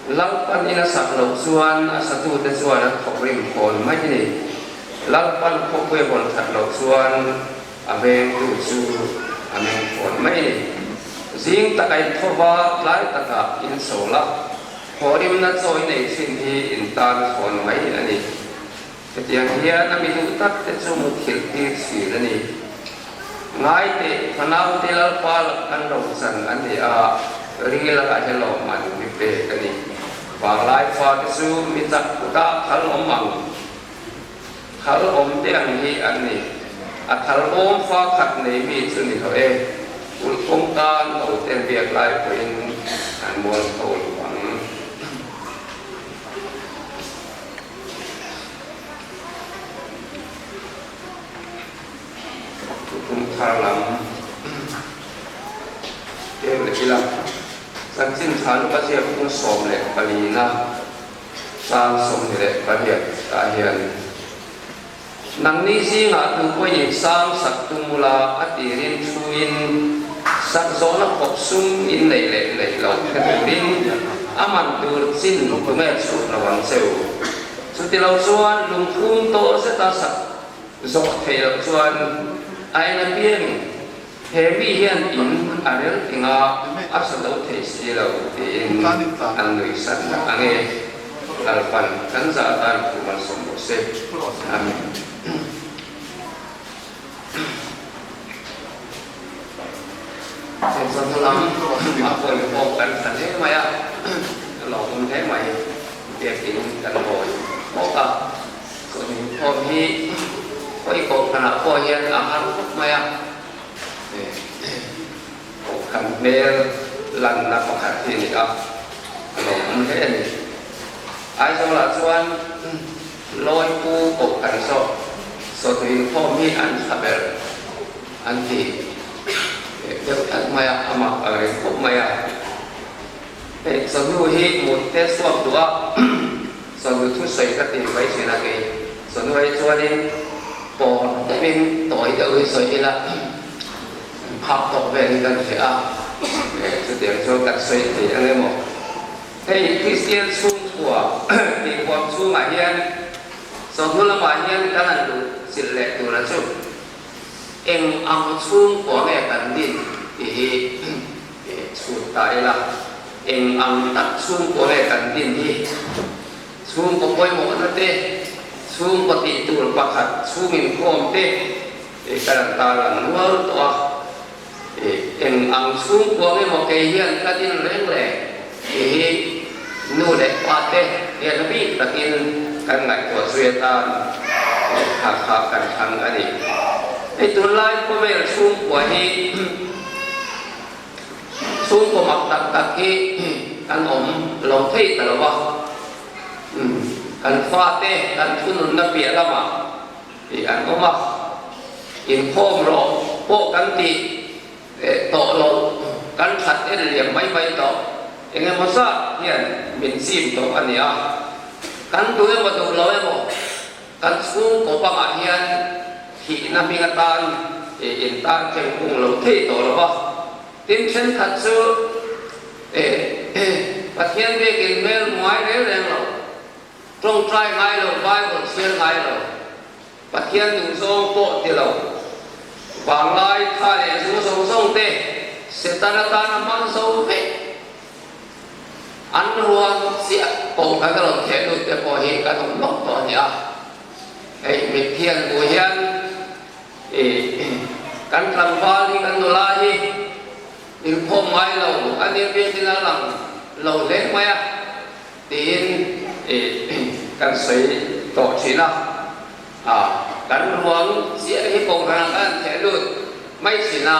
Lalpan in a sak loh chuan a satute chuan an thawk rim hawn mai a ni. Lalpan khawpui a hawn that loh chuan a vengtu chu a meng hawn mai a ni. Zing taka in tho va, tlai taka in chho la, thawhrimna chaw in ei thin hi in tan hawn mai a ni. Hetiang hian a mi duh tak te chu muthilh tir thin a ni. Ngai teh, fanaute Lalpa lak an ro chan a ni a, ril a he lawmman mi pek a ni. Vanglai fate chu mi chak kutah thal awm ang, thal awm te ang hi an ni. A thal bawm fa khat nei mi chu ni lo e, kulh kawngka an lo ten biak lai pawhin an mualpho lo ang. Thuthlung thar lam tlem leh ila, chanchin tha luka ziak hmun 14 na sang 28 ah hian nangni zingah tu pawhin sang sak tum ula a tirin thuin sak zawhna khawp sum in neih leh neih loh hre turin a man tur chin tunge chhut lo ang che u. Chutilo chuan lungphum tawh zeta sak zawh theih loh chuan a en apiang he mi hian in a rel tinga a sa lo thei si lo tiin an nuih san dak ang e. Lalpan kan zah tan thu malsawm rawh se. Amen. Heng chuan lam a pawi pawh kan tha hle mai a, a lawmawm hle mai. Biakin kan hawi bawk a, chuan inkhawm hi hawi kohhranah pawh hian a har khawp mai a, kohhran hmel lanna pakhat hi a ni a, a lawmawm hle a ni. Aizawlah chuan Lawipu kohhran zawk sawtu inkhawm hi an tha ber an ti deuh tlat mai a, amah a reng khawp mai a. Hei chawhnu hi mut te chhuak duh a, chawhnu thusawi ka ti mai thin a kei. Chawhnu ai chuanin pawr deuhin tawi deuh hi sawi ila phak tawk vel hi kan hria a, chutiang chuan kan sawi thei ang emaw. Hei Kristian chhungkua tih huam chhungah hian chawhnu lamah hian kan han duh chilh leh tura chu eng ang chhungkua nge kan din tih hi Chhut ta ila, eng ang tak chhungkaw nge kan din hi? Chhungkaw pawimawhna te, chhungkaw tih tur pakhat chhung inkhawm te kan han tarlang nual tawh a. Eng ang chhungkua nge maw kei hian ka din reng le tih hi nu leh pa te hian a bik takin kan ngaihtuah zui atan kha kha kan thlang a ni. Hei tunlai khawvel chhungkua hi Chhungkaw mak tak tak hi kan awm lo thei ta lo a, kan fate kan thununna piah lamah tih an awm a, inkhawm rawh pawh kan tih tawh lo, kan that en liam mai mai tawh, eng emaw zat hian min chim tawh a ni a, kan duh emaw duh lo emaw Kan chhungkaw bangah hian thihna hming atan intar thleng hung lo thei tawh lo va, tin thenkhat chu Pathian biakin hmel hmu ngai reng reng lo, tawngtai ngai lo, Bible chhiar ngai lo, Pathian duhzawng pawh ti lo, vanglai tha leh zu zawng zawng te Setana tan a hmang zo vek. An ruang chiah pawh kan rawn theh lut te pawh hi kan awm lawk tawh a ni a. Hei mitthi an hmuh hian ih kan tlangval hi kan nula hi inkhawm ngai lo a nia biakin a lang lo hle mai a tiin ih kan sawi tawh thin a. A kan ruang chiah hi kohhranah kan han theh lut mai thin a.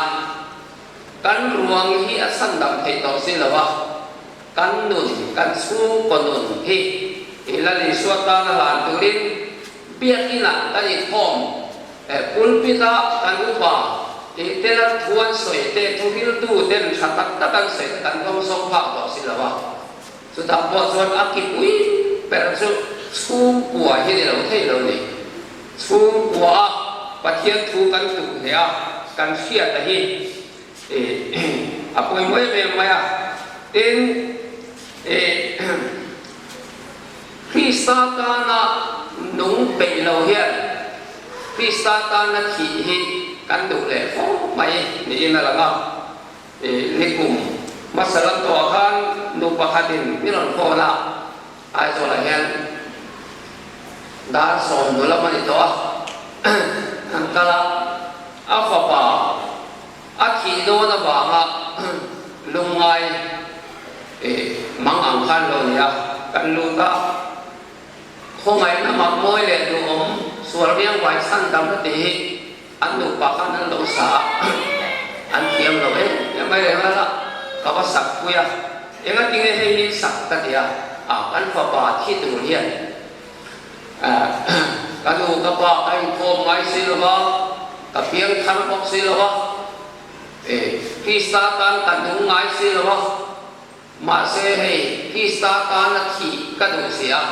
Kan ruang hi a chhan dam theih tawh si lo a, kan nun, kan chhungkaw nun hi i Lal Isua tana hlan turin biakinah kan inkhawm, pulpit-ah kan upa tih tena thu an sawi te, thu riltu ten tha tak tak an sawi te kan dawngsawng phak tawh si lo a. Chutah pawh chuan a kipui ber chu chhungkua hi ni lo thei lo ni. Chhungkua a Pathian thu kan tuh hle a, kan hriat a hi a pawimawh em em mai a. Tin, Krista tana nung peih lo hian Krista tana thih hi kan duh leh fo mai niin a lang a. Nikum hmasa lam tawhah khan nu pakhatin min rawn phone a, Aizawlah hian dar 10 lam a ni tawh a, an kal a, a fapa a thih dawn avanga lungngai mang ang khan lo ni a, kan lut a, khawngaihna mak mawi leh duhawm sual riang vai chhan dam a tih hi an nupa khan an lo sa a, an thiam lo em em mai reng a, ka va sak pui a, engatinge hei hi sak ka ti a, a kan fapa thi tur hian ka nu ka pa ka inkhawm ngai si lo va, ka piang thar bawk si lo va, Krista tan ka nung ngai si lo va, mahse hei Krista tana thih ka duh si a,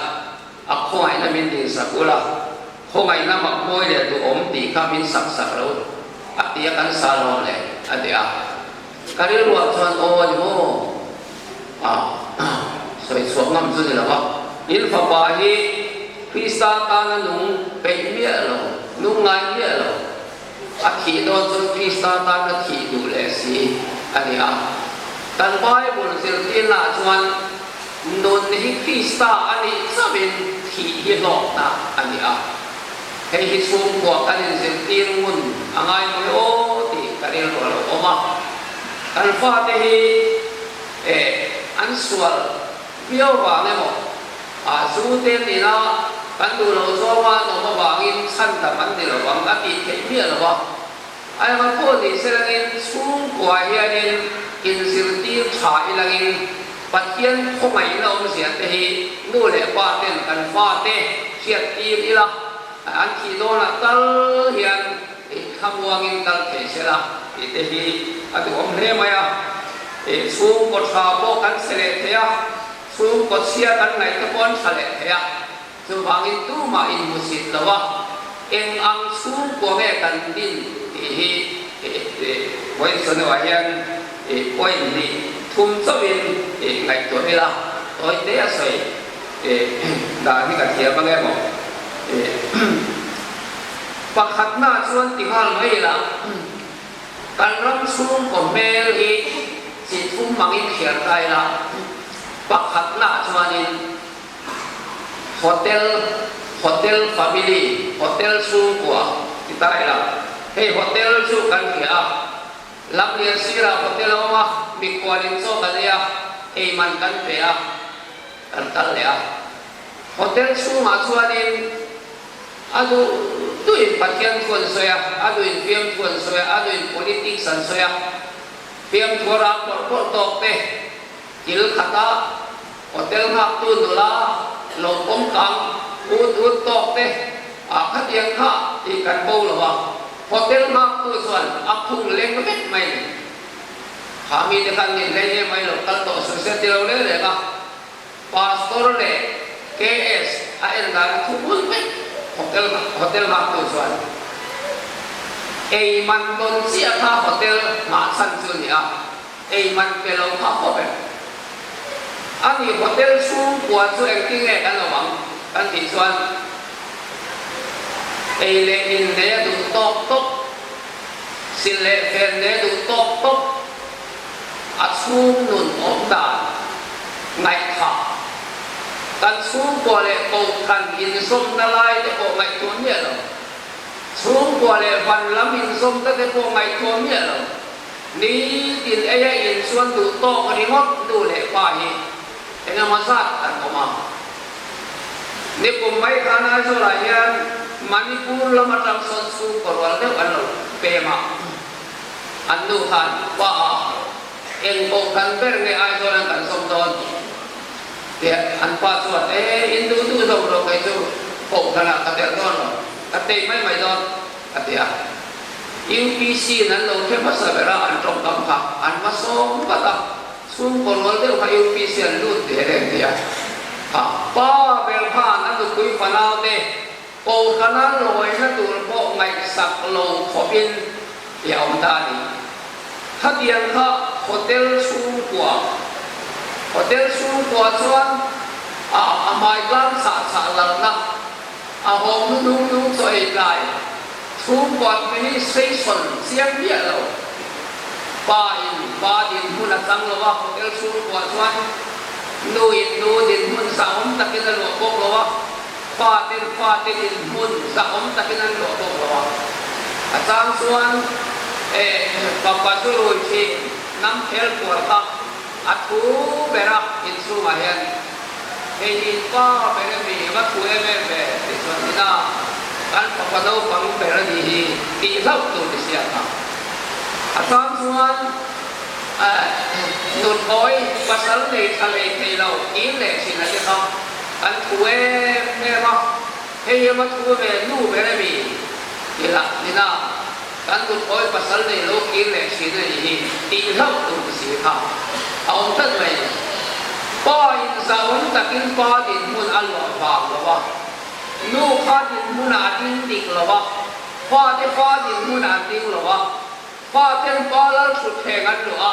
a khawngaihna min dinsak ula, khawngaihna mak mawi leh duhawm tih kha min sak sak lo a ti a, kan sa lawm le a ti a. Ka rilruah chuan aw a ni maw? A sawi chhuah ngam chu ni lo va, in fapa hi Krista tana nung peih miah lo, nung ngai miah lo, a thih dawn chuan Krista tana thih duh leh si a ni a. Kan Bible zirtirnaah chuan nun hi Krista a nih chauhin thih hi hlawkna a ni a. Hei hi chhungkua kan inzirtir ngun a ngai mawi aw tih ka rilru a lo awm a. Kan fate hi eh an sual viau vang emaw, ah zu te nina kan duh loh zawnga an awm avangin chhan dam an ni lo vang a tih theih miah lo a. A emaw pawh ni se langin chhungkua hianin inzirtir tha ilangin Pathian khawngaihna awmzia te hi nu leh pa ten kan fate hriattir ila, an thih dawnah tal hian thlamuangin kal thei se la tih te hi a duhawm hle mai a. Chhungkaw tha pawh kan che leh thei a, chhungkaw chhia kan ngaih te pawh an tha leh thei a. Chuvangin tumah inhmusit lo a, eng ang chhungkua nge kan din tih hi point sawneuah hian point hnih thum chauhin ngaihtuah ila, tawi te a sawi dan hi ka thiam ang emaw. Pakhatna chuan ti nghal mai ila, kan ram chhungkaw hmel hi chi thum angin thliar ta ila, pakhatna chuanin, Hotel, Hotel Family, Hotel chhungkua ti ta ila, hei hotel chu kan hria a, Lamlian sirah hotel a awm a, mikhual in chaw kan ei a, ei man kan pe a, kan kal leh a. Hotel chhungah chuanin a duh duhin Pathian thu an sawi a, a duhin fiamthu an sawi a, a duhin politics an sawi a, fiamthu a rak bawrh bawrh tawk te, Kil khata hotel nghaktu nula lo pawm kang ut ut tawk te ah khatiang kha tih kan bo lo a, hotel nghaktu chuan a phung leng vek mai ni. Kha mite khan min hlei em mai lo kal tawh suh se ti lo reng reng a, Pastor leh KS a en dan a thu bul vek hotel hotel nghaktu chuan ei man dawn chiah kha hotel nghah chhan chu a ni a. Ei man pe lo kha khawp em? A nih hotel chhungkua chu engtin nge kan awm ang kan tih chuan ei leh in nei a duh tawk tawp, sil leh fen nei a duh tawk tawp, a chhung nun awm dan ngaihthah, kan chhungkua leh kohhran inzawmna lai te pawh ngaihtuah miah lo, chhungkua leh van lam inzawmna te pawh ngaihtuah miah lo. Nitin ei a in chuan duh tawk ringawt nu leh pa hi engemaw zat an awm a. Nikum mai khan Aizawlah hian Manipur lam atang sawn chhungkaw rual deuh an lo pem a, an nu khan pa a eng kohhran ber nge Aizawl an kan zawm dawn tia an pa chuan e in duh duh zawm lo kei chu kohhranah ka telh dawn lo, ka tei mai mai dawn a ti a. UPC in an lo hre hmasa ber a, an tawngkam kha an va sawm vat a, chhungkaw rual deuh kha UPC an lut ve reng ti a. Kha pa ber khan a nupui fanau te kohhrana lawina tur pawh ngaihsak lo khawpin i a awm ta a ni. Khatiang kha hotel chhungkua, hotel chhungkua chuan a a. hmai tlang chhah chhah lalna, a hawng nu nung nung chaw ei tlai, chhungkaw administration chiang miah lo. Pa in pa dinhmun a chang lo a, hotel chhungkua chuan nu in nu dinhmun zahawm takin a luah bawk lo a, faten fate dinhmun zahawm takin an luah bawk lo a. A chang chuan eh fapa chu rui thin, hnam phel kual kha a thu ber a inchhungah hian hei hi pa ber emi va thu em em ve tih chuan ina kan fapa naupang ber a nih hi tih hlauh tur ti sia kha. A tan chuan nuthawi pasal nei tha lei thei lo kir leh thin a ti kha kan thu em em a, hei hi va thu ve nu ber emi ti lah ina Kan nuthawi pasal nei lo kir leh thin a nih hi tih hlauh tur ti si kha a awm tlat mai ni. Pa in zahawm takin pa dinhmun a luah vang lo a, nu kha dinhmunah a ding dik lo a, fate pa dinhmunah an ding lo a, faten pa lal thutthleng an luah a,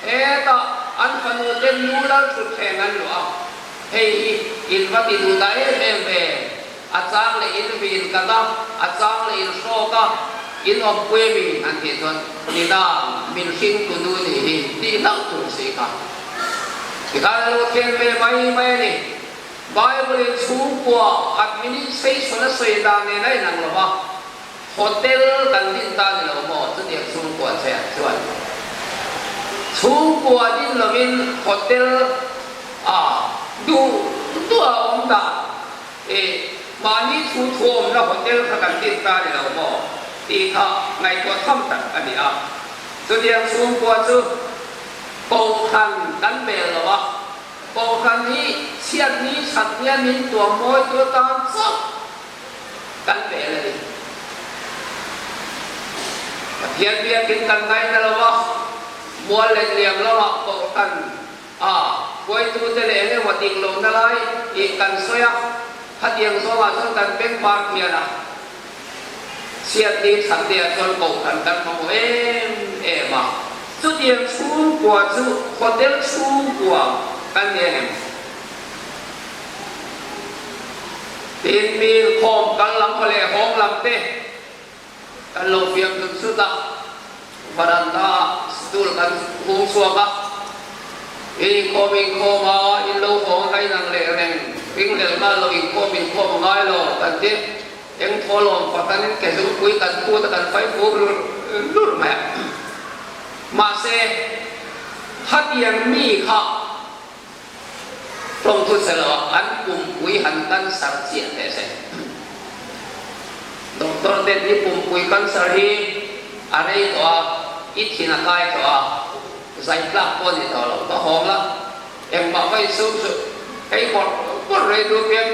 hetah an fanu ten nu lal thutthleng an luah a, hei hi in va ti duh ta em em ve. A chang leh in vin kat a, a chang leh in hrawk a, in awmpui a mi han tih chuan ni dang min hring tu nu nih hi tih hlauh tur si kha. Tikhan a lo then ve mai mai a ni. Bible in chhungkua administration a sawi dan nen a inang lo va, hotel kan din ta ni lo maw chutiang chhungkua che chuan chhungkua din lovin hotel a duh duh a awm dan I mahni thu thuawmna hotel kha kan din ta ni lo maw tih kha ngaihtuah tham tak a ni a. Chutiang chhungkua chu Kohhran kan bel lo a, Kohhran hi chhiatni thatnia min tuam mawitu atan chauh kan bel a ni. Pathian biakin kan ngaina lo a, mual leh liam lamah Kohhran A, hruaitute leh eng emaw dik lohna lai tih kan sawi a, khatiang zawngah chuan kan bengvar thian a, chhiatni thatte-ah chuan kohhran kan mamawh em em a, chutiang chhungkua chu hotel chhungkua kan ni ang em? Tin, mi inkhawm kal lam leh hawng lam te Kan lo fiam zut zut a, varanda ah stool kan hung chhuak a, in inkhawm inkhawm a, in lo hawng a inang leh reng, ringhlel nghal lo inkhawm inkhawm a ngai lo kan ti, eng thaw lawm fatan in ke zungpui kan phut a kan fai fuk lur mai a, mahse khatiang mi kha Tawngthu che lo ah an pumpui han cancer chiah teh se. Doctor ten hi pumpui cancer hi a rei tawh a, i thin a kai tawh a, zai tlak pawh a ni tawh lo. Ka hawng la, engmah va insum suh, hei bawrh bawrh rei duh piang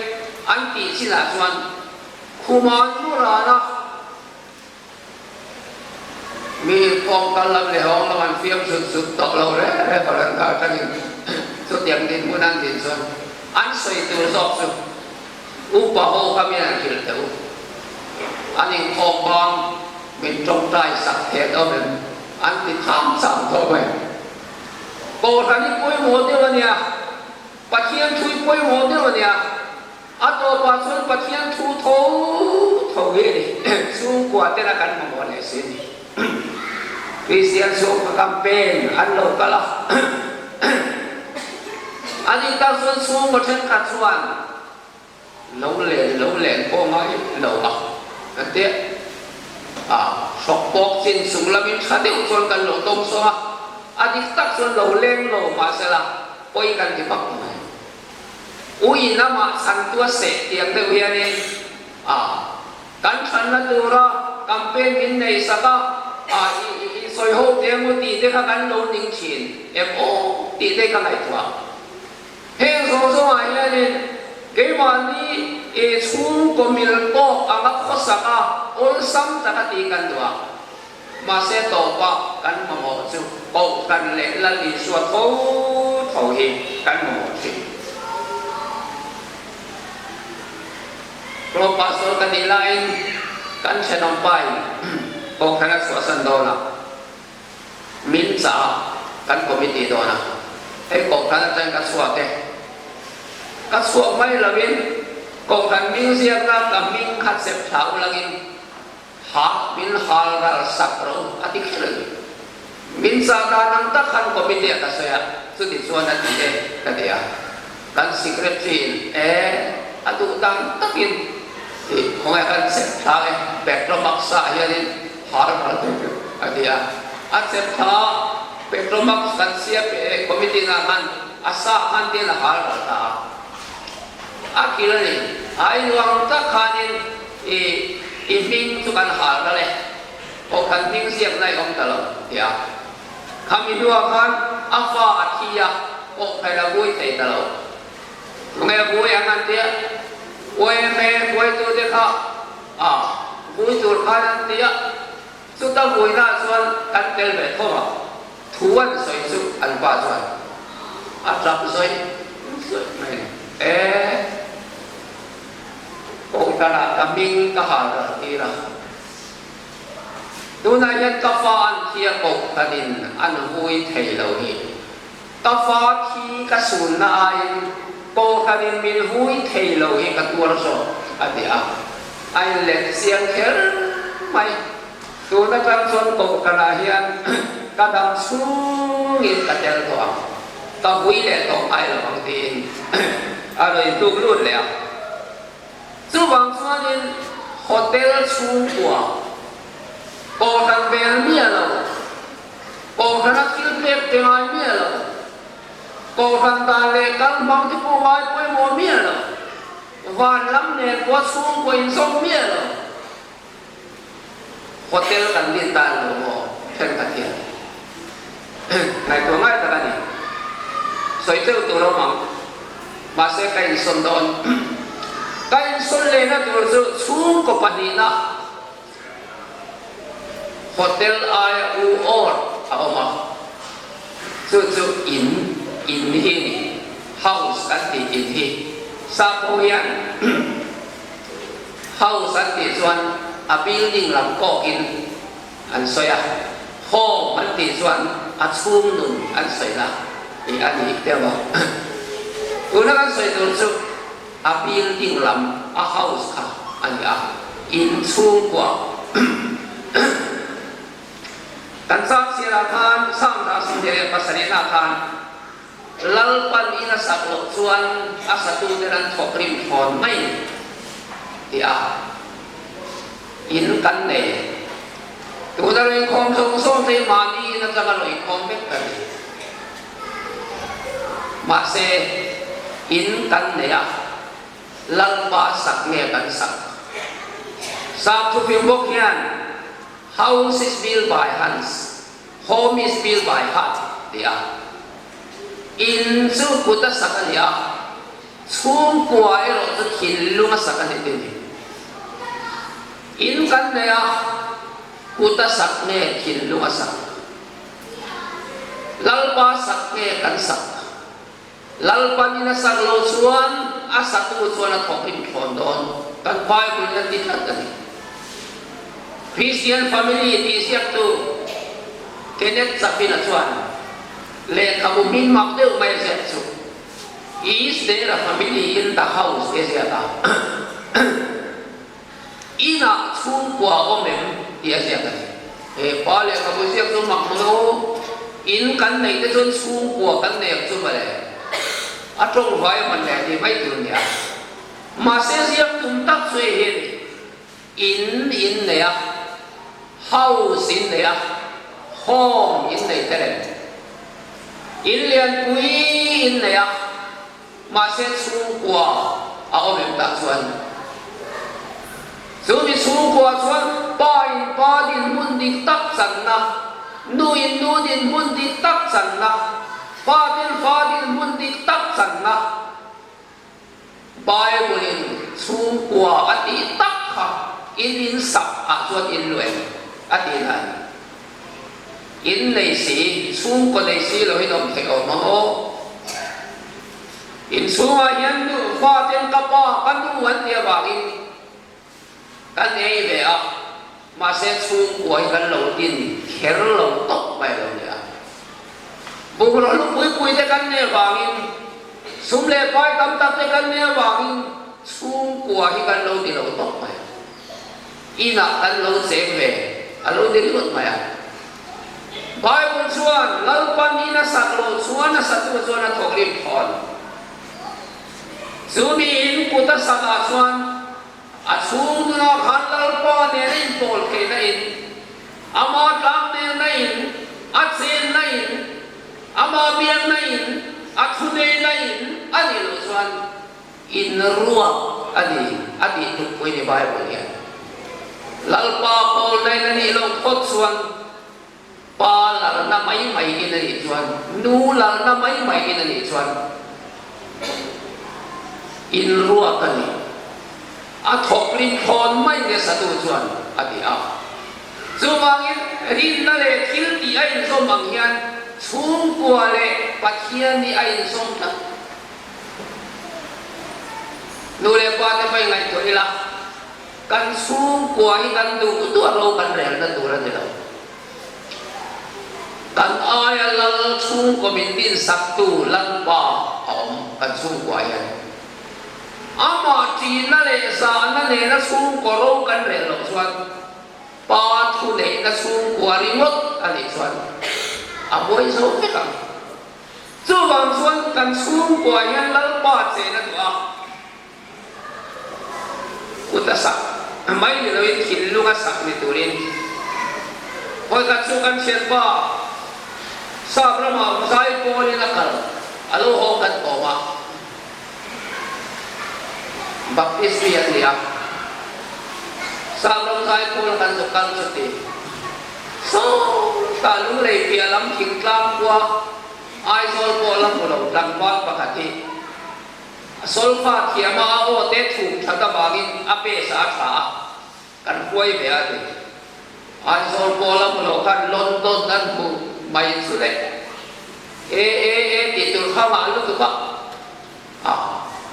an tih chinah chuan khuma an mu ran a, Mi inkhawm kal lam leh hawng lam an fiam zut zut tawh lo reng reng a reng kha atangin chutiang dinhmun an din chuan an sawi tur zawk chu upa ho kha min an hrilh teh u. An inkhawm bang min tawngtai sak thei awm em an ti tham cham tawh mai. Kohhran hi pawimawh deuh a nia, Pathian thu hi pawimawh deuh a nia. A tawpah chuan Pathian thu tho tho hi a ni. Chhungkua tena kan mamawh leh si a ni. Kristian chhungkua campaign an lo kal a. A nih tak chuan chhungkaw thenkhat chuan lo len lo len pawh ngai lo a kan ti a. Hrawk pawk chin chung lamin tha deuh chuan kan lo tawng sawng a. A dik tak chuan lo leng lo mahsela pawi kan ti vak mai. Ui lamah chhantu a seh tiang deuh hianin a kan chhanna tura campaign min nei sak a, a i sawi ho teh emaw tih te kha kan lo ning thin em aw tih te ka ngaihtuah. Heng zawng zawngah hianin keimahni i chhungkaw mil tawk anga khawsak a awlsam taka tih kan duh a. Mahse tawpa kan mamawh chu Kohhran leh Lal Isua tho tho hi kan mamawh thin. Pro Pastor ka nih laiin kan thenawm pain Kohhran a chhuahsan dawn a, min chah a, kan committee dawn a, hei Kohhran atangin ka chhuak e. Ka chhuah mai loin Kohhran hming ziakna ka hming kha chep thla ulangin ha min hal ral sak rawh u a ti kher a ni. Min chah dan ang tak khan committee ah ka sawi a, chuti chuan a ti e ka ti a. Kan secretary in e a duh dan takin i khawngaih kan chep thla e Petromax ah hianin hal ral thei teuh a ti a. A chep thla Petromax kan siam e committee na khan a sa khan tin a hal ral ta a. A kil a ni. A inuang tak khanin i i hming chu kan hal ral e. Aw kan hming ziak na i awm ta lo ti a. Khami hnuah khan a fa a thi a, aw khail a vui thei ta lo. Tunge a vui ang an ti a, YMA hruaitute kha a vui tur khan an ti a, chuta vuinaah chuan kan tel ve tho a, thu an sawi chu an pa chuan a tap zawih zawih mai a ni. E, Kohhranah ka hming ka hal ral tir a. Tunah hian ka fa an thi a kohhranin an vui thei lo hi. Ka fa thi ka sunna aiin kohhranin min vui thei lo hi ka tuar zawk a ti a, a inlet chiang kher mai. Tun atang chuan kohhranah hian ka dam chhungin ka tel tawh ang, ka vui leh tawh ngai lo ang tiin a rawn intuk lut leh a. Chuvang chuanin hotel chhungkua kohhran vel miah lo, kohhrana thil pek pe ngai miah lo, kohhran dan leh kal hmang te pawh ngai pawimawh miah lo, van lam nen pawh chhungkua inzawm miah lo, Hotel kan din dan lo maw thenkhat hian ngaihtuah ngai tak a ni. Sawi teuh tur awm ang. Mahse ka insawn dawn. Ka insawn lehna tur chu chhungkaw pahnihna hotel aia u awr a awm a. Chu chu in, in hi a ni. House kan tih in hi. Sap ho hian House an tih chuan a building lam kawkin an sawi a, home an tih chuan a chhung nun an sawi na tih a ni deuh a. Tuna kan sawi tur chu a building lam a house kha a ni a, in chhungkua kan chak chiarah khan Sangha 27 ah khan Lalpan in a sak loh chuan a satute an thawk rim thawn mai ti a in kan nei. Tuna lo inkhawm zawng zawng te hi mahni in atanga lo inkhawm vek ka ni. Mahse, in kan nei a, Lalpa sak nge kan sak? Sap thufing bawk hian, House is built by hands. Home is built by heart ti a, in chu kut a sak a ni a, chhungkua erawh chu thinlung a sak a ni tih a ni. In kan nei a, kut a sak nge thinlung a sak? Lalpa sak nge kan sak? Lalpanin a sak lo chuan a satu chuan a thawk in thlawn dawn. Kan Bible in a ti tlat a ni. Christian family tih ziaktu Kenneth Chapin-a chuan lehkhabu hming mak deuh mai a ziak chu Is there a family in the house tih a ziak a. Inah chhungkua awm em tih a ziak a ni. He pa lehkhabu ziak chu mak hmang o, in kan neih te chuan chhungkua kan nei ang chu mawle. A tawng vai a hman leh tih mai tur a ni a. Mahse ziak tum tak chu hei hi a ni. In in nei a, house in nei a, home in nei te reng. In lianpui in nei a. Mahse chhungkua a awm em tah chuan chu mi chhungkua chuan pa in pa dinhmun dik tak channa, nu in nu dinhmun dik tak channa, fa ten fa dinhmun dik tak channa Bible in chhungkua a tih tak kha in in sak ah chuan in luh em a tih na a ni. In nei si, chhungkaw nei si lo in awm theih awm ang aw. In chhungah hian nu faten ka pa, ka nu an ti avangin kan ei ve a, mahse chhungkua hi kan lo din kher lo tawp mai lo nia. Bungraw hlu pui pui te kan nei avangin. Sum leh pai tam tak te kan nei avangin chhungkua hi kan lo ti lo tawp mai a. Inah kan lo cheng ve a lo ni ringawt mai a. Bible chuan Lalpan in a sak loh chuan a satu chuan a thawk rim thawn. Chu mi in kut a sak ah chuan a chhung nunah khan Lalpa nen a inpawl theihna in, ama tlangnelna in, a chenna in, ama biakna in, a thuneihna in a nih loh chuan in ruak a ni a tih tlukpui ni Bible hian. Lalpa pawlna in a nih loh phawt chuan Pa lalna mai mai in a nih chuan, nu lalna mai mai in a nih chuan in ruak a ni. A thawk rin thlawn mai nasa tu chuan a ti a. Chuvangin rinna leh thil tih a inzawm ang hian chhungkua leh Pathian hi a inzawm tlat. Nu leh pa te pawhin ngaihtuah ila. Kan chhungkua hi kan duh duh ro kan relna tur a ni lo. Kan aia lal chhungkaw min dinsaktu Lalpa a awm kan chhungkua hian. Amah ṭihna leh zahna nena chhungkaw ro kan rel loh chuan Pa thu neihna chhungkua ringawt a nih chuan a buai zo vek ang. Chuvang chuan kan chhungkua hian Lalpa chena duh a. Kut a sak mai ni loin thinlung a sak ni turin vawikhat chu kan thianpa Sap ramah zai pawlin a kal a lo haw kan awm a, Baptist mi an ni a, Sap ram zai pawl kan zu kal chuti sawtah lunglei piah lam thingtlang khua Aizawl pawh la hmu lo tlangval pakhat hi A solfa thiam a, a aw te thum that avangin a pace a tha a, kan huai ve a ti. Aizawl pawl a hmu lo khan London an hmu mai chu le. E e e tih tur kha ngah lutuk a, a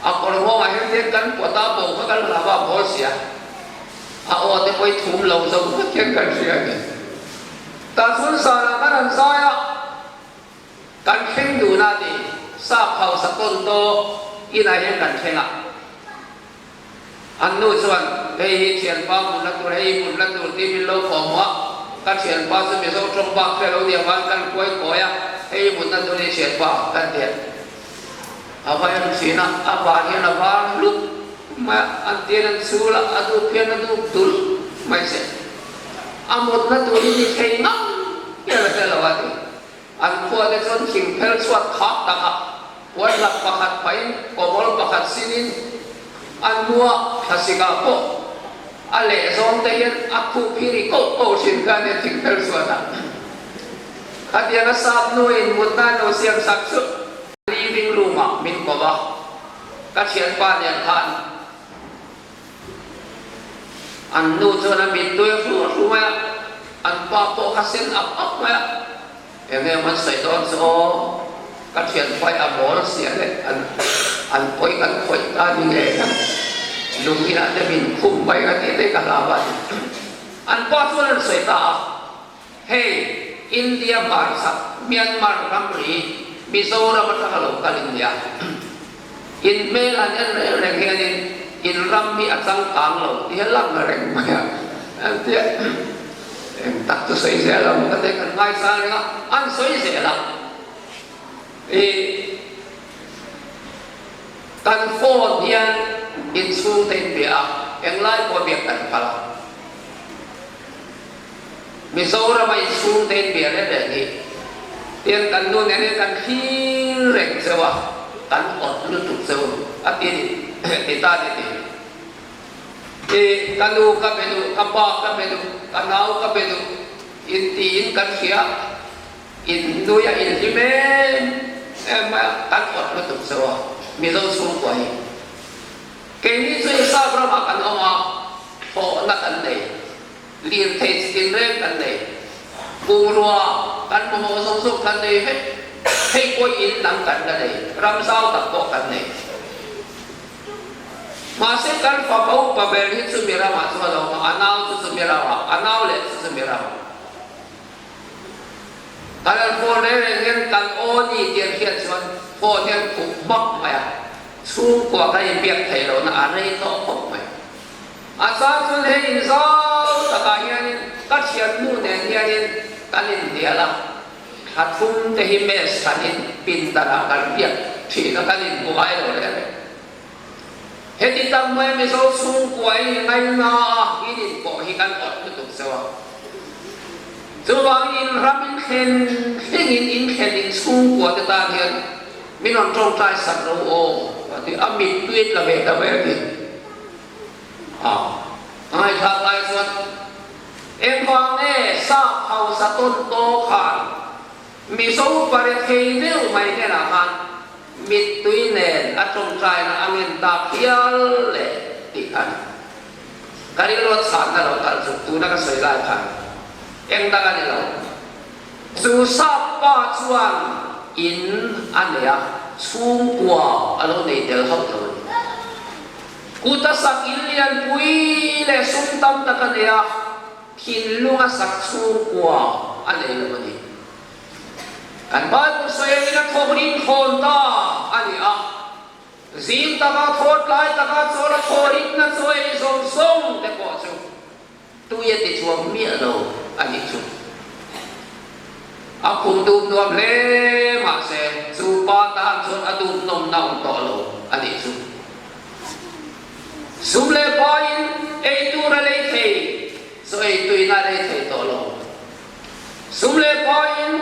a kawr nghawngah hian hian kan pawt a, bo kha kan hlau a, a bawl sia. A aw te pawh hi thum lo zo vek hian kan hria a ni. Tah chuan zanah khan an zai a. Kan thleng dun a ti, sap hausa tawn taw inah hian kan thleng a. An nu chuan, Hei hi thianpa hmun la tur, hei hi hmun la tur tih min lo khawm a, ka thianpa chu Mizo tawng bak hre lo nia van kan kuai kawi a, hei hi mutna tur hi thianpa kan ti a. A vai an thin a, a van hian a var hlup mai a, an tian an chul a, a dup hian a dup dul mai che. A mutna tur hi ni thei ngang hian a hre lo a ti. An khuate chuan thing phel chhuat khak tak a, puanlak pakhat pahin kawmawl pakhat sinin a hnuah thlasikah pawh a leh zawng te hian a khuh phir i koh koh thin kha ania thing phel chhuat ah. Khatiang a sap nuin mutna an lo siam sak chu living room ah min kawp a, ka thianpa nen khan An nu chuan a mittui a hru a hru mai a, an pa pawh kha sen ap ap mai a, Eng nge man sawi dawn chu aw, ka thianfai a mawl sia leh an an pawi kan khawih ta ni nge ka lung inah te min khum mai ka tih te ka hlau a ni. An pa chuan an sawi ta a, Hei India hmarchhak Myanmar ramri Mizoram atanga lo kal in nia. In hmel han en reng reng hianin in ram hi a changkang lo tih hi a lang reng mai a. Engtia eng tak chu sawi zel ang ka te kan ngaisang reng a, an sawi zel a. I kan phone hian inchhung te in bia a, englai pawh biak kan phal a. Mizoram a inchhung te in bia reng reng hi tiang kan nu nen hian kan thlir reng cheu a, kan awt lutuk cheu a ti ni ti ta ni ti. I ka nu ka be duh, ka pa ka be duh, ka nau ka be duh in tiin kan hria, in nui a in hlim em em mai a, kan awt lutuk cheu a Mizo chhungkua hi. Keini chu Isap ramah kan awm a, thawhna kan nei. Lirthei chi tinreng kan nei. Bungrua kan mamawh zawng zawng kan nei vek. Hei pawh in dang kan la nei, ram zau tak pawh kan nei. Mahse kan fapa upa ber hi chumi ramah chu a lo awm a, a nau chu chumi ramah, a nau leh chu chumi ramah. Kan an phone reng reng hian kan aw ni tih an hriat chuan. Phone hian khup hmak mai a, chhungkua kan inbiak theih lohna a rei tawh khawp mai. A chang chuan hei inzau takah hianin ka thiannu nen hianin kan inhnial a, thla thum te hi mess hranin pindanah kan biak thin a, kan inhmu ngai lo reng reng. Heti tak mai Mizo chhungkua in ngaina a in inpawh hi kan awrh lutuk zeuh a. Chuvangin in ram in thlen thlengin in thlen in chhungkua te tan hian min rawn tawngtai sak lo aw a ti a, mit tui tla ve ta mai a ti. A ngaithlak lai chuan engvang nge sap hausa tawn tawk khan Mizo pare thei deuh mai hnenah khan mittui nen a tawngtaina a ngen tak hial le tih kha a ni. Ka rilruat chhanna lo kal chu tuna ka sawi lai khan eng dang a ni lo. Chu sap pa chuan in a nei a, chhungkua a lo nei tel hauh lo a ni. Kut a sak in lianpui leh sum tam tak a nei a, Thinlung a sak chhungkua a nei lo a ni. Kan Bible sawi angin a thawk rin thawn ta a ni a. Zing taka thaw tlai taka chawl a thaw rinna chaw ei zawng zawng te pawh chu tui a ti chuang miah lo a nih chu. A khum dup nuam hle mahse chu pa tan chuan a dup nawmna awm tawh lo a nih chu. Sum leh paiin ei tur a lei thei, chaw ei tuina a lei thei tawh lo. Sum leh paiin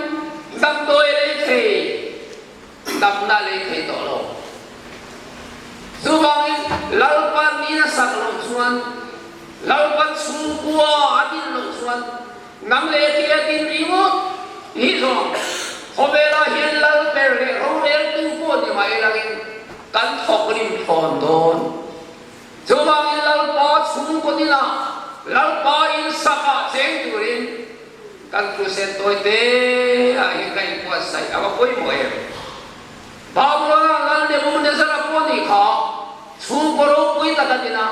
damdawi a lei thei, damna a lei thei tawh lo. Chuvangin Lalpa min a sak loh chuan, Lalpa chhungkua a din loh chuan nang leh kei a din ringawt hi zawng khawvelah hian lal ber leh roreltu pawh ni mai langin Kan thawk rim thawn dawn. Chuvangin Lalpa chhungkaw dinah Lalpa in sakah cheng turin kan crusade tawi te ah hian ka inbuatsaih a va pawimawh em. Babylon-ah Lal Nebuchadnezzar-a pawh nih kha chhungkaw ropui tak a din a,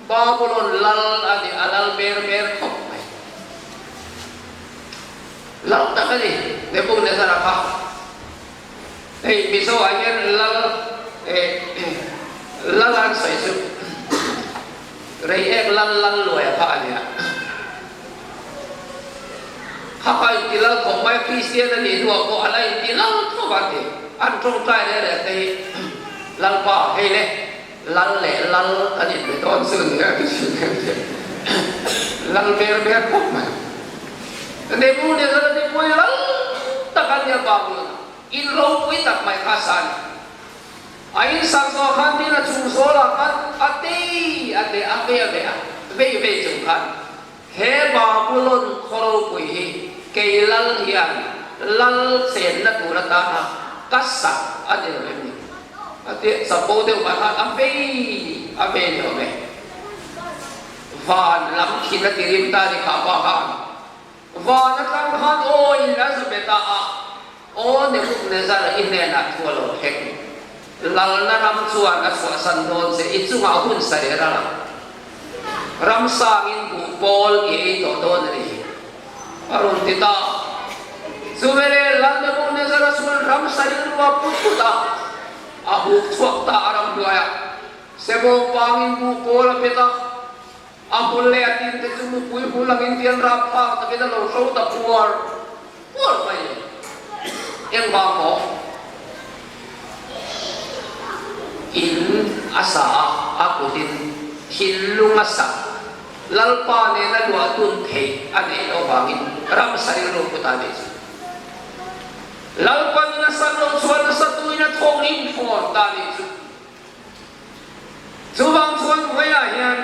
Babylon lal a ni, a lal mer mer khawp mai. Lal tak a ni Nebuchadnezzar-a kha. Hei Mizo ah hian lal eh lal an sawi chu rei ek lal lal luai a kha a nia. Kha kha inti lal khawp mai Kristian a nih hnuah pawh a la inti lal tho a ti. An tawngtai reh reh te hi Lalpa hei le lal leh lal kan inbe dawn chu a nia ti thin em te. Lal ber ber khawp mai. Nebuchadnezzar a ti pui lal tak a nia Babylon ah. In ropui tak mai kha sa a ni. A in sak zawh khan tin a chung zawlah khan a tei a teh a vei a vei a vei vei chung khan he Babulon khaw ropui hi kei lal hian lal chenna tur atana ka sak a ni lo em ni? A ti a, chapo deuh mai khan a vei a vei ni awm e. Van lam thin a ti rim ta ni kha pa khan. Van atang khan aw in a zu be ta a, Aw Nebuchadnezzar i hnenah thu a lo thleng. Lalna ram chuan a chhuahsan dawn che, i chungah hun saih ral ang. Ram sangin buh pawl i ei tawh dawn a ni, a rawn ti ta. Chuveleh Lal Nebuchadnezzar-a chuan ram saih rua put put a, a huk chhuak ta a ramhnuaiah. Sebawng pangin buh pawl a pet a. A hmul leh a tin te chu mupui hmul angin tian rapthlak takin a lo hro ta puar puar mai a ni. Engvang maw? In a sa a, a kutin thinlung a sak. Lalpa nena luah dun theih a neih loh vangin ramsa rilru put a nih chu. Lalpa in a sak loh chuan a satuin a thawk rim thawn ta a nih chu. Chuvang chuan vawiah hian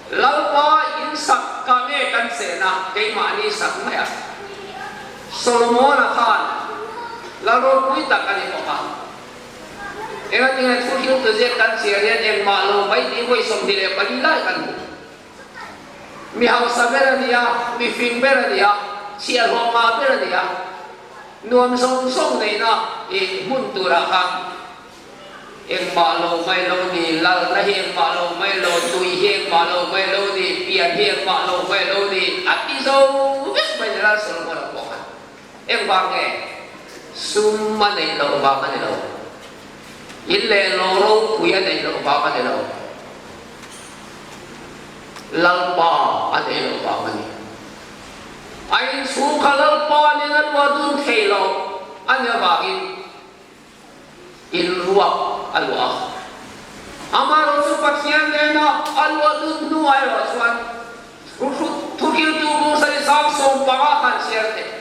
Lalpa in sak ka nge kan chen a, keimahni sak mai a. Solomona khan lal ropui tak a ni bawk a. Engatinge thu hil tu ziak kan chhiar hian engmah lo mai tih vawi 24 lai kan hmu. Mi hausa ber a ni a, mi fing ber a ni a, chhiahhlawh ngah ber a ni a. Nuam zawng zawng neihna i hmun turah khan Engmah lo mai lo ni, lalna hi engmah lo mai lo, tui hi engmah lo mai lo ni, pian hi engmah lo mai lo ni, a ti zo vek mai ni Lal Solomon-a pawh khan. Engvang nge? Sum a neih loh vang a ni lo. In leh lo ropui a neih loh vang a ni lo. Lalpa a neih loh vang a ni. A inchhung kha Lalpa nen a luah dun thei lo a nih avangin in ruak a luah a. Amaherawhchu Pathian nena a luah dun hnuah erawh chuan Thuhriltu Bungsari Sang 15 khan chhiar theih.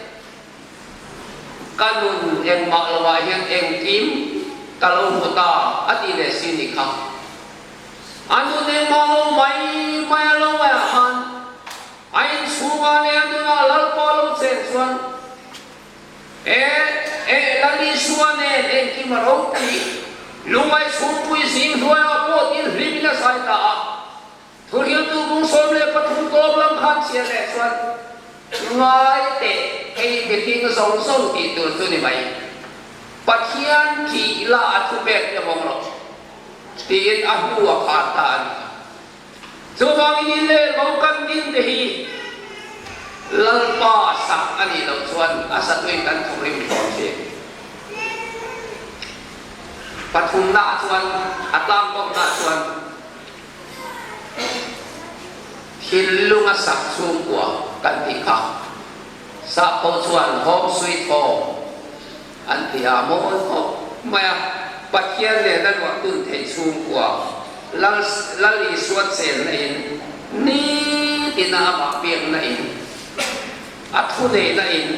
Ka nun engmah lovah hian engkim ka lo hmu ta a ti leh si ni kha. A nun engmah lo mai mai a lo ngaihah khan a inchhungah leh a nunah Lalpa lo chen chuan e e Lal Isua nen engkim a ropui lungngai chhungpui zing hnuaiah pawh tin hlimin a zai ta a. Thuhriltu bung 13 tawp lam khan chhiar leh chuan ngai teh hei mihring zawng zawng tih tur chu ni mai. Pathian thih la a thu pek te vawng rawh tiin a hnu a khar ta a ni. Chuvangin in leh lo kan din te hi Lalpa sak a nih loh chuan a satuin kan thawkrim tawh thin. Pathumnaah chuan a tlangkawmnaah chuan Thinlung a sak chhungkua kan tih kha sap ho chuan home sweet home an ti a, mawi khawp mai a, Pathian nen a luah tun theih chhungkua Lal Lal Isua chenna in nitina amah biakna in a thuneihna in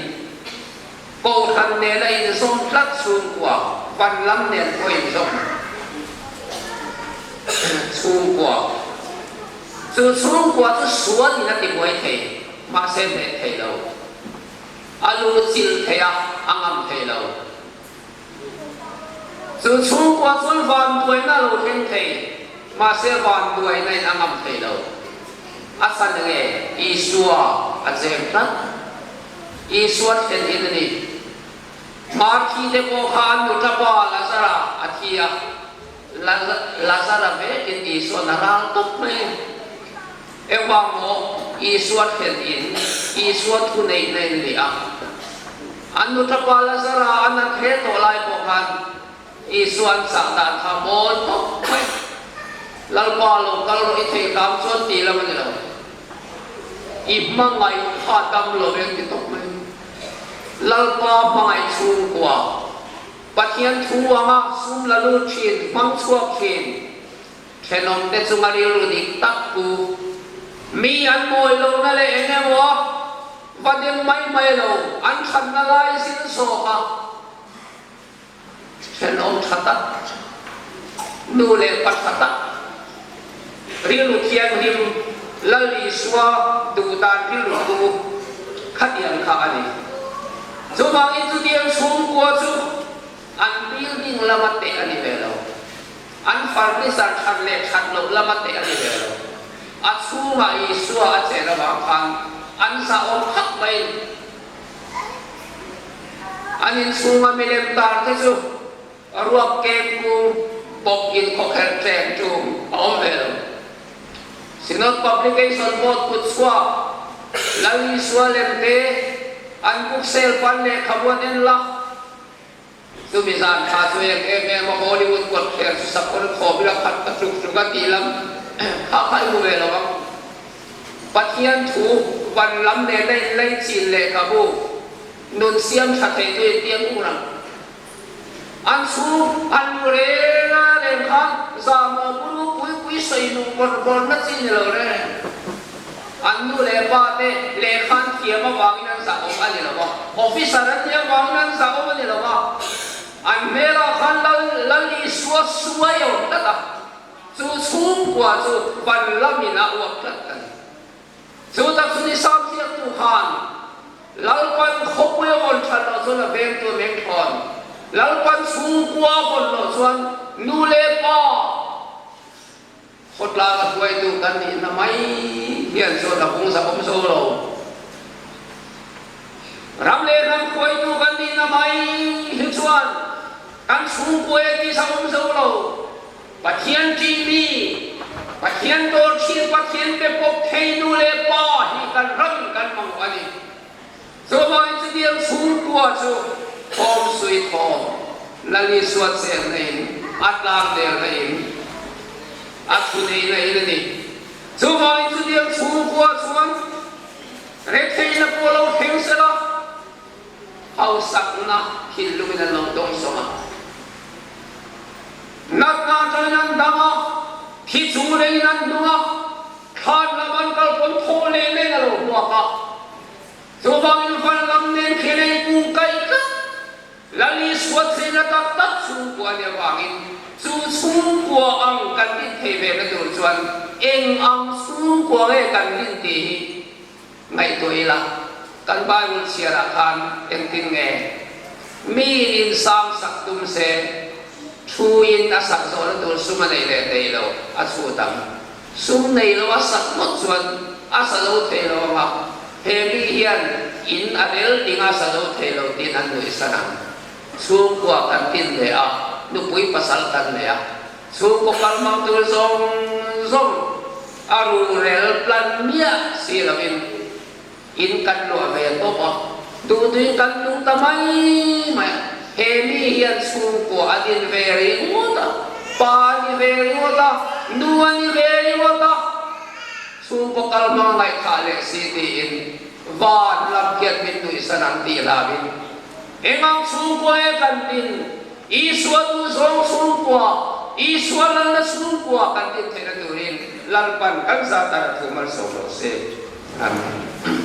Kohhran nena inzawm tlat chhungkua, van lam nen pawh inzawm chhungkua. Chu chhungkua chu sualin a tibuai thei, mahse hneh thei lo. A lu chilh thei a, a ngam thei lo. Chu chhungkua chuan vanduaina a lo thleng thei, mahse vanduaina in a ngam thei lo. A chhan enge? Isua a cheng tlat. Isua thlen in a ni. Marthi te pawh kha an nuta pa Lazara a thi a, Lazara vekin Isua'n a ral tawp mai. Engvang maw? Isua thlen in, Isua thu neihna in a ni a. An nuta pa Lazara a nat hle tawh lai pawh khan Isua'n chah dan kha mawi khawp mai. Lalpa lo kal rawh i thei hram chuan tih lam a ni lo. I hmangaih kha dam lo eng ti tawp mai. Lalpa hmangaih chhungkua, Pathian thu anga sum la lut thin, hmang chhuak thin, thenawmte chunga rilru dik tak pu, mi an mawi lohna leh eng emaw va dem mai mai lo, an thatna lai zin zawk a. Thenawm tha tak, nu leh pa tha tak, rilru thianghlim Lal Isua duh dan rilru pu khatiang kha a ni. Chuvangin chutiang chhungkua chu an building lama teh a ni ve lo, an furniture that leh that loh lama teh a ni ve lo. A chhungah Isua a chen avang khan an zahawm khap mai. An inchhunga milem tar te chu ruak keng kung bawk in khawkherh tleng tum a awm ve lo. Synod Publication Board kut chhuak Lal Isua lem te an book sale pan lehkhabu an en la. Chumi zan kha chu eng em em a Hollywood kawt thler chu sakawr khawm ila khat ka tluk tluk a tih lam kha kha i hmu ve lo ang. Pathian thu van lam nena inlei chin lehkhabu nun siam tha thei tu intiang ur ang. An chhung an lu reng a reng khan zahmawh buru pui pui sawi nung bawrh bawrhna chi ni lo reng. An nu leh pa te lehkha an thiam avangin an zahawm a ni lo va, officer an nih avangin an zahawm a ni lo va, an hmelah khan Lal Lal Isua suai a awm tlat a, chu chhungkua chu van lamin a uap tlat a ni. Chu tak chu ni Samziaktu khan Lalpan khawpui a vawn that loh chuan a vengtu a meng thawn, Lalpan chhungkua a vawn loh chuan nu leh pa, Khawtlang a hruaitu kan nihna mai hian chuan a bung zahawm zo lo. Ram leh hnam hruaitu kan nihna mai hi chuan kan chhungkua e ti zahawm zo lo. Pathian ṭihmi, Pathian dawr ṭhin, Pathian pe pawp thei nu leh pa hi kan ram kan mamawh a ni. Chuvangin chutiang chhungkua chu thawm suih thawm Lal Isua chenna in. A tlang delna in, a thuneihna in a ni. Chuvangin chutiang chhungkua chuan retheihna pawh lo thleng sela, hausakna thinlungin an lo dawngsawm a. Natna atangin an dang a, thi chung rengin an hnung a, thlan lam an kal pawn thaw leh leh a lo hmuak a. Chuvangin van lam nen khian a inkungkaih tlat. Lal Isua theihna tak tak chhungkua nih avangin chu chhungkua ang kan din thei ve na tur chuan eng ang chhungkua nge kan din tih hi ngaihtuah ila, kan Bible chhiarah khan engtin nge miin in sang sak tum se thuin a sak zawhna tur sum a nei leh thei lo, a chhut ang. Sum nei lo a sak ngawt chuan a sa lo thei lo ang a, he mi hian in a rel ding a sa lo thei lo tiin an nuih san ang. Chhungkua kan tin leh a, nupui pasal kan nei a, chhungkaw kal hmang tur zawng zawng a ruhrel plan miah si lovin in kan luah ve tawp a, duhtuin kan nung ta mai mai a, he mi hian chhungkua a din ve ringawt a, pa a ni ve ringawt a, nu a ni ve ringawt a, chhungkaw kal hmang ngaihthah leh si tiin van lam khian min nuihsan ang tih hlauhin engang chhungkua nge kan din, Isua duhzawng chhungkua, Isua lalna chhungkua kan din theihna turin Lalpan kan zat dan a thu malsawm rawh se. Amen.